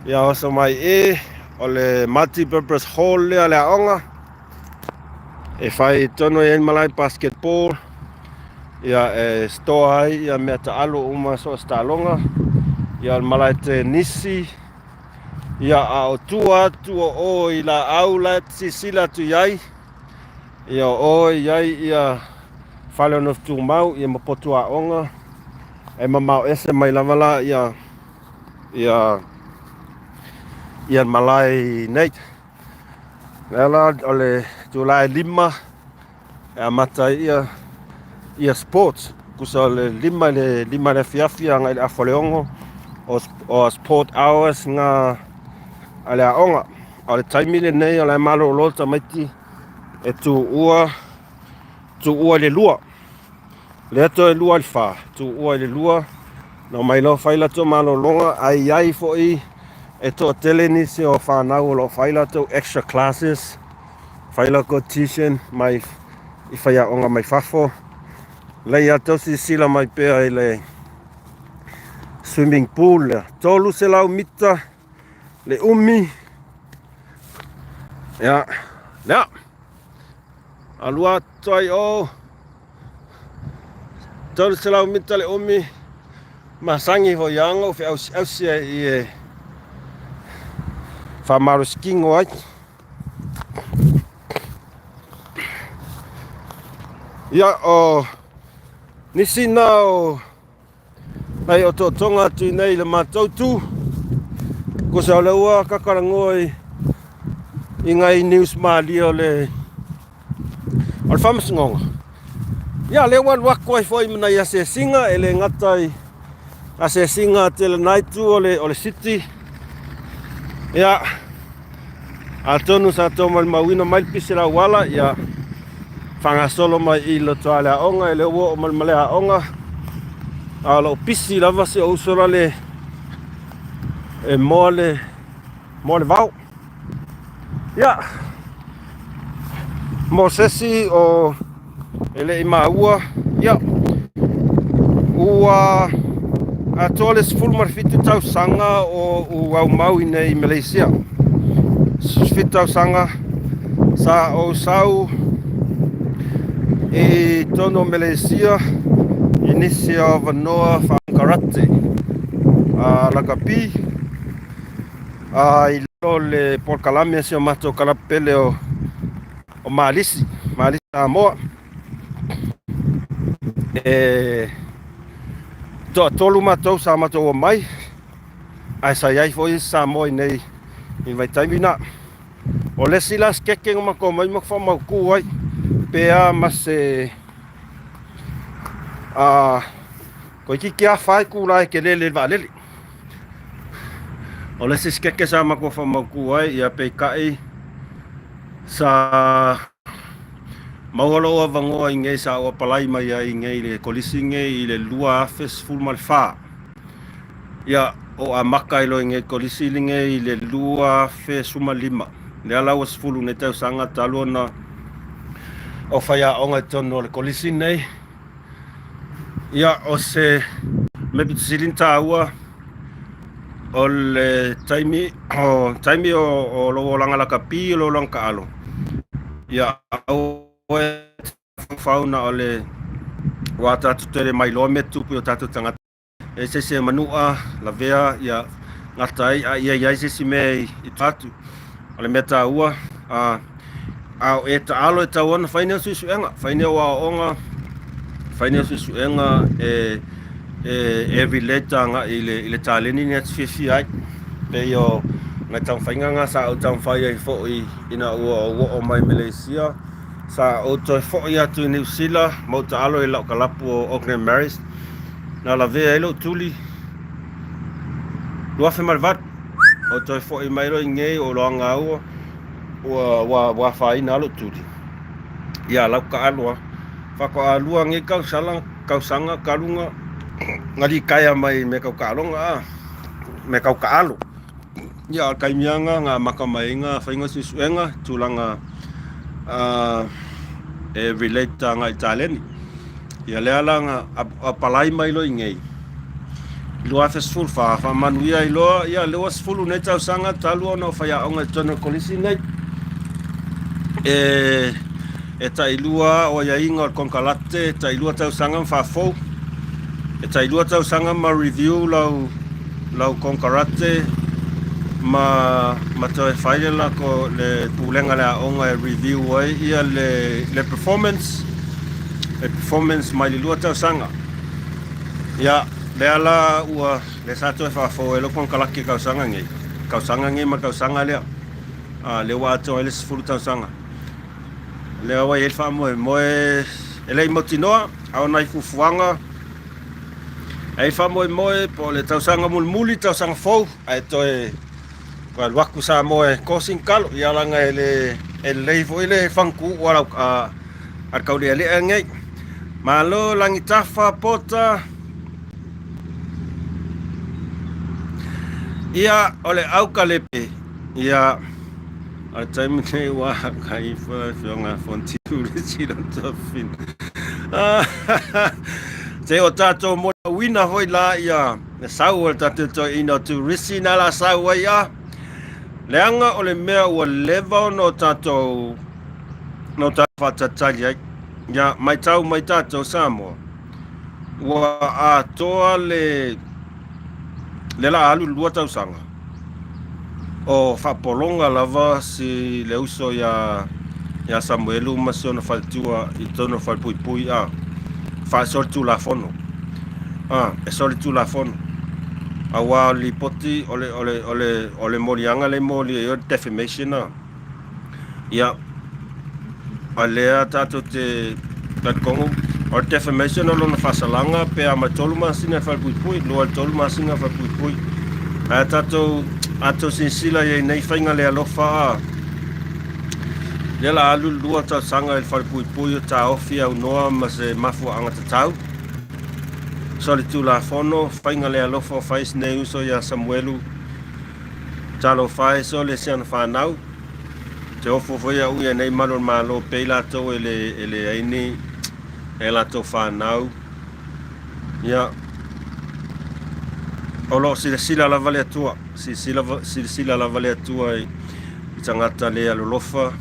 Ia oso mai e, o le multi purpose hall lea le aoga, e fai tonu ai malae basketball, ia e store ai ia mea taalo uma so o se taaloga, ia o le malae tenisi, Ia, a o tua atu o o i laau la e silasila atu i ai, ia o o e i ai ia fale o nofo tumau, ia ma potu aoga, e mamao ese mai lava la ia ia ia malae nei. Lea la o le itula e 5 e amata ai ia ia sports tusa o le 5 i le 5 i le afiafi agai i le afa o le 6 o, o sport hours nga a le aoga. A o le taimi lenei o la e malolo tamaiti e tuua tuua i le 2. Lea toe 2 i le 4, tuua i le 2 na omai loa fai latou malologa, ae i ai foi e toatele nisi o fanau o lo o fai latou extra classes, fai latou tuition mai i faiaoga mai fafo. Lea ia tou silasila mai pea i le swimming pool lea, 300 mita le umi. Ia, lea. Alu atu ai o 300 mita le umi masagi foi ia ona ou feausiausi ai i e faamalosikigo ai. Ia, o nisi na o nai otootoga atu i nei i le matou tu, kusa o le ua kakalagoa i, i ngai news malie o le o le faamasinoga. Ia, lea ua alu atu ai foi ma nai asiasiga, e le gata i asiasiga a tele na itu o le, o le city. Ia, atonu sa tou malimauina mai le pisi o le auala, ia, faagasolo mai i lotoa le aoga, e le ua oo mai le male aoga, a o loo pisi lava si ou uso lale e moa le, moa le vao. Ia, mo se isi o e le i maua, ia, ua atoa le 17 tausaga o ou aumau i nei i Malaysia. 17 tausaga sa ou sau i totonu o Malaysia i nisi o avanoa faa-karate, a lakapi, a i lalo o le polokalame a si o matou kalapu pele o o Malisi, Malisi Samoa. E toatolu matou sa matou omai, ae sa i ai foi isi Samoa i nei i le vaitaimi na. O le isi la sikeke na matou omai ma faamautu ai, pe a ma se a toeitiiti lava fa itula e te lele i le vaalele. O le isi sikeke sa matou faamautu ai, ia peitai sa maua lou avanoa i nei sa ou apalai mai ai i nei i le kolisi nei i le 2014. Ia, ou amata ai loa i nei kolisi lenei i le 2015. Lea la ua 10 nei tausaga talu ona Aufaiaoga i totonu o le Kolisi lenei. Ia, o se mea pito sili ona taua, o le taimi o taimi o lou olaga lakapi, o lou olaga taalo, ia aua e faufau na o le aua tatou te le mailoa mea tupu i o tatou tagata. E se isi e manua lavea ia gata ai, a ia i ai se isi mea i tua atu. O le mea taua, a a o e taalo e tatau ona fai nei suesuega, fai nei aoaoga, fai nei suesuega e e relate agai i le taleni lea e te fiafia ai. Pei o nai taumafaiga na sa ou taumafai ai foi ina ua ou oo mai Maleisia, sa ou toe foi atu i Niu Sila ma ou taalo i lau kalapu o Auckland Marist, na lavea ai lou tuli 2008. Ou toe foi mai loa i inei o loaga ua ua ua afaina lou tuli. Ia lau taalo lava. Faatoa lua nei tausala tausaga talu ona na litaea mai i mea tau taaloga a, mea tau taalo. Ia o le taimi lava lena na amata mai ai na faiga suesuega tulaga e relate agai i taleni. Ia lea la na apalai mai loa i inei 2014, faamanuia ai loa, ia lea ua 10 nei tausaga talu ona ou faiaoga i totonu o le kolisi lenei. E tailua o aiaiga o le konekarate, e tailua tausaga ma faafou, e tailua tausaga ma review lau lau konekarate ma ma toe fai le lako le pulega a le aoga e review ai ia le le performance le performance mai le lua tausaga. Ia, lea la ua lea sa toe faafou ai lau konekarate i tausaga nei, tausaga nei ma le tausaga lea. A, lea ua atoa ai le 10 tausaga. Lea ua i ai le faamoemoe e le i mautinoa, a o nai fuafuaga e i ai faamoemoe po o le tausaga mulimuli, tausaga fou, ae toe alu atu Samoa e kosi ni talo. Ia leaga e le e lelei foi le fagatuuu a lau a le taulealea lenei. Malo Lagitafa Pota. Ia, o le aukalepe, ia, o le taimi lenei ua agai ifo le afioga ia Fontiu le sila tafina. Se o tatou molimauina foi la ia le sau o le tatou toeaina o turisi na la sau ai a. Leaga o le mea ua leva ona o tatou na o tatou faatalitali ai. Ia, matau mai tatou Samoa, ua atoa le le la alu lua tausaga o faapologa lava si le uso ia ia Samuelu ma si ona faletua i totonu o le falepuipui a faasolitulafono a e solitulafono aua o le lipoti o le o le o le o le moliaga lea e molia ai o le defamation a. Ia, a lea tatou te talitonu, o le defamation o lona faasalaga pe a mai 3 masina e falepuipui, 2 i le 3 masina e falepuipui. Ae tatou, a tou silasila i ai nei faiga le alofa a, lea la alu le 2 tausaga i le falepuipui o taofi aunoa ma se mafuaaga tatau. Solitulafono, faiga le alofa o fai si nei uso ia Samuelu Talofa e sole si ana fanau, te ofo foi au ia nei malu o le Malo pei latou e le e leai ni e latou fanau. Ia, o lo o silasila lava le Atua, silasila, silasila lava le Atua i, i tagata le alolofa.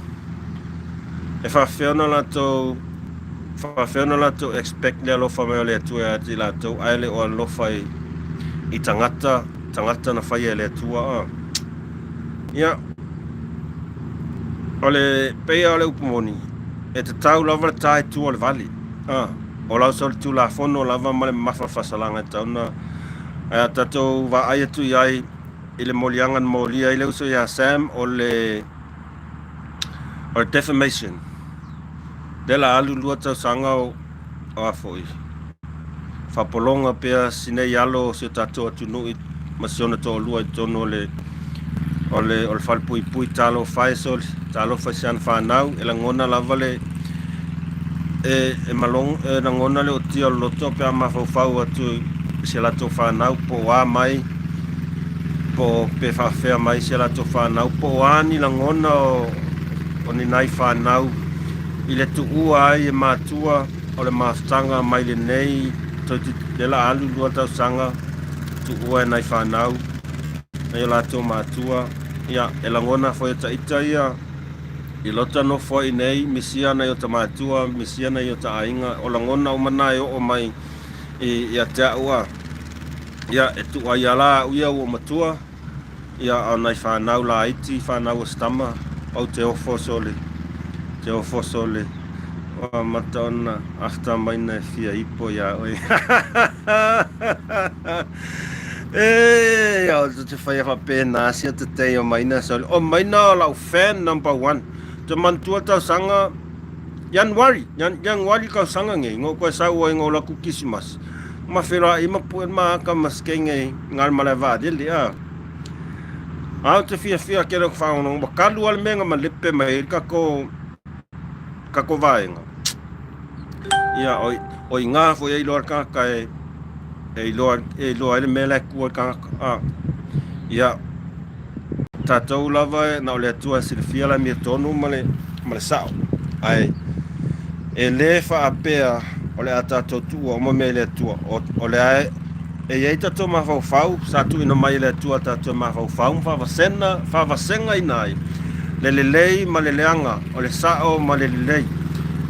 E faafefea ona latou faafefea ona latou expect le alofa mai o le Atua ia te i latou ae le o alofa i, i tagata tagata na faia e le Atua a. Ia, o le pei lava o le upu moni, e tatau lava le ta i tua o le vale. A, o lau solitulafono lava ma le mamafa o le faasalaga e tatau ona a tatou vaai atu i ai i le moliaga na molia ai le uso ia Sam o le o le defamation. Lea la alu lua tausaga o a foi faapologa pea si nei alo o si o tatou atunuu ma si ona toalua i totonu o le o le o le falepuipui. Talofa e sole, talofa i si ana fanau e lagona lava le e, e, malong, e lagona le otia o le loto pe a mafaufau atu i si a latou fanau po o a mai po o pe faafefea mai si a latou fanau po o a ni lagona o, o ni nai fanau. I le tuua ai e matua o le mafutaga mai lenei toeitiiti lea la alu lua tausaga tuua e nai fanau nai o latou matua ia e lagona foi e taita ia i lota nofo ai nei misia nai ota matua misia nai ota aiga o lagona uma na e oo mai ia te au a ia e tuu ai ala au ia ua matua Ia, a o nai fanau laiti, fanau a si tama, ou te ofo sole, te ofo sole, ua amata ona after maina e fia ipo iā oe. E, o te whaia whapēnā sia te tei o maina sole. O maina o lau fan number one. Te mantua tausaga, Januari, Januari kausaga nei, ngo koe sau ai ngo laku Kisimas. Ma wheroa i mapu e maaka ma skenge ngal mala vaalele a. A ou te fiafia ke leo whaongo ma kalu ale menga ma lepe mai i kako kako vaenga. Ia oi oi ngā foi ai loa kaka e e iloa e iloa ai le mea la e kua i kaka. A. Ia tatou lava na o le Atua e silafia le amiotonu ma le, ma le sao. Ae e lē faapea o le a tatou tuua uma mea i le Atua. O, o le a e i ai tatou mafaufau sa tuuina mai e le Atua tatou e mafaufau ma faavasena, faavasegaina ai le lelei ma le leaga, o le sao ma le lelei.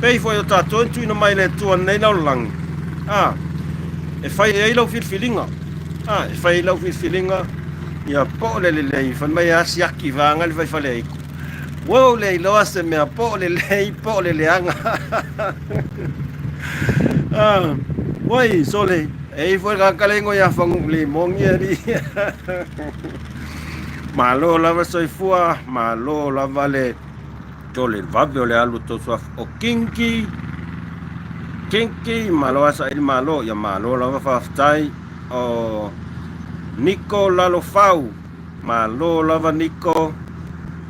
Pei foi o tatou e tuuina mai e le Atua nei lalolagi, a, e fai ai lau filifiliga, a, e fai ai lau filifiliga Ia po o le lelei, fai mai a siaki vaga le fai faleaiku. Ua ou le iloa se mea po o lelei po o le leaga. Ah, oi, sole, e i foi ka kale ngo ya fangu le mongi ali. Malo lava soifua, malo lava le tole vave o le alu to suafa o kinki. Kinki, malo asa ili malo, ia malo lava faafetai. O Niko Lalofau, malo lava Niko.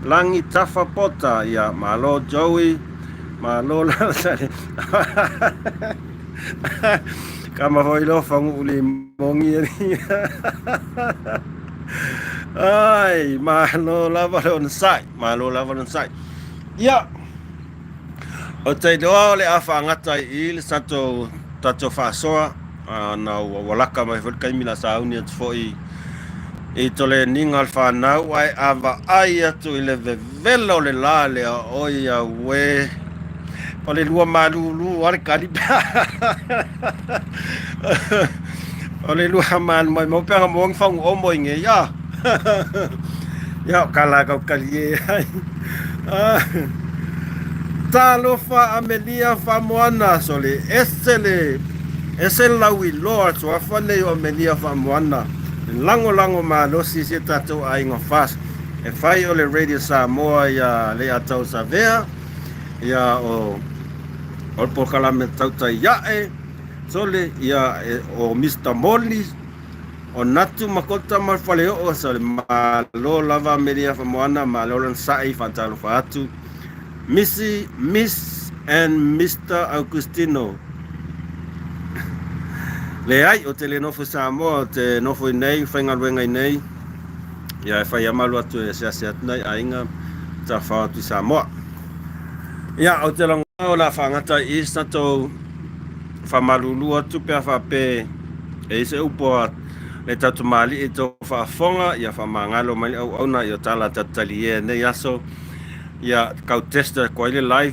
Lagi Tafa Pota, ia malo Joey, malo lava Sale. Kama foi lo fangu uli mongi ali. Ai, malo lava le onosai, malo lava le onosai. Ia, Ou te iloa o le a faagata i i le tatou, tatou faasoa, ona ua, ua laka mai foi le taimi la sauni atu foi i toleniga o le fanau, ae a vaai atu i le vevela o le la lea, oi auē, o le lua malūlū lava le kali pe a o le lua malu maimau pe a maua ni fagu omo i nei, a Ia, o ka la kau kali e ai. Talofa Amelia Faamoana, sole, ese le, ese le lauiloa suafa nei o Amelia Faamoana, le lagolago malosi i si tatou aiga FAST. E fai o le Radio Samoa ia Leiatau Savea, ia o, o le polokalame tautai ae, sole, ia e, o Mister Molly, O Natu ma Kota ma Faleoo sa le malo lava Amelia Famoana malo lana sa'i faatalofa atu Missy Miss and Mister Augustino Leai o te le nofo i Samoa o te nofo i nei faigaluega i nei ia e fai amalu atu e asiasi atu nai aiga tafao atu i Samoa Ia o te lagona o le a faagata i i sa tou Faamalulu atu pe a faapea e i se upu a le tautamalii i tou faafofoga, ia faamagalo mai le auauna i o tala tataliē nei aso, ia kau test atu ai le live.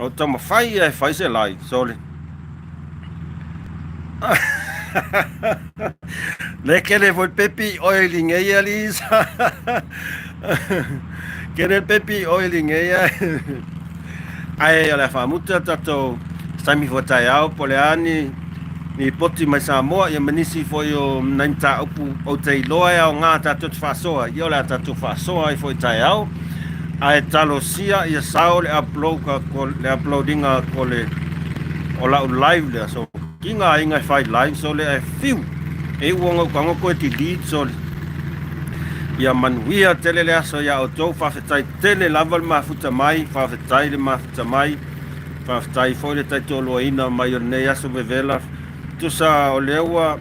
O taumafai ia e fai se live, sole. Le kele foi pepi oiling e ia Lisa. Kele pepi oiling e ia. Ae o le a faamuta tatou taimi foi taeao po o le a ni lipoti mai Samoa ia ma nisi foi o nai mataupu ou te iloa e aoga tatou te faasoa ai. Ia o le a tatou faasoa ai foi taeao ae talosia ia sao le upload le upload ina ko le o lau live lea so ki ngā aiga e whai live so le ae fiu e ua ngau ka ngoko e delete so le ia manuia tele le aso ia outou faafetai Tele lava le mafuta mai, faafetai le mafuta mai, faafetai foi le taitoaluaina mai o lenei aso vevela. Tusa o lea ua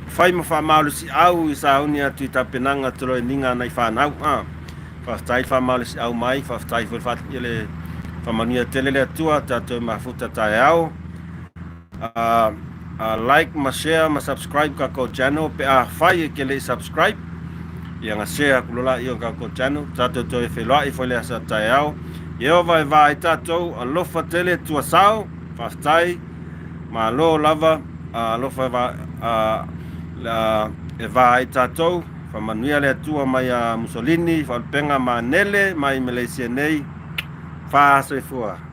fai ma faamalosiau i sauni atu i tapenaga toloeniga a nai fanau. A, faafetai le faamalosiau mai, faafetai foi le, le Faamanuia tele le Atua tatou e mafuta taeao. Like ma share ma subscribe kakou channel pe afai e ke le i subscribe. Ia na share aku loa laia o kakou channel. Tatou toe feiloai foi le aso taeao. Ieova e va ai tatou, alofa tele tua sao. Faafetai. Malo lava, alofa e va, e va ai tatou. Faamanuia le Atua mai ia Mussolini, Faalupega Manele mai Malaysia nei. Fa soifua.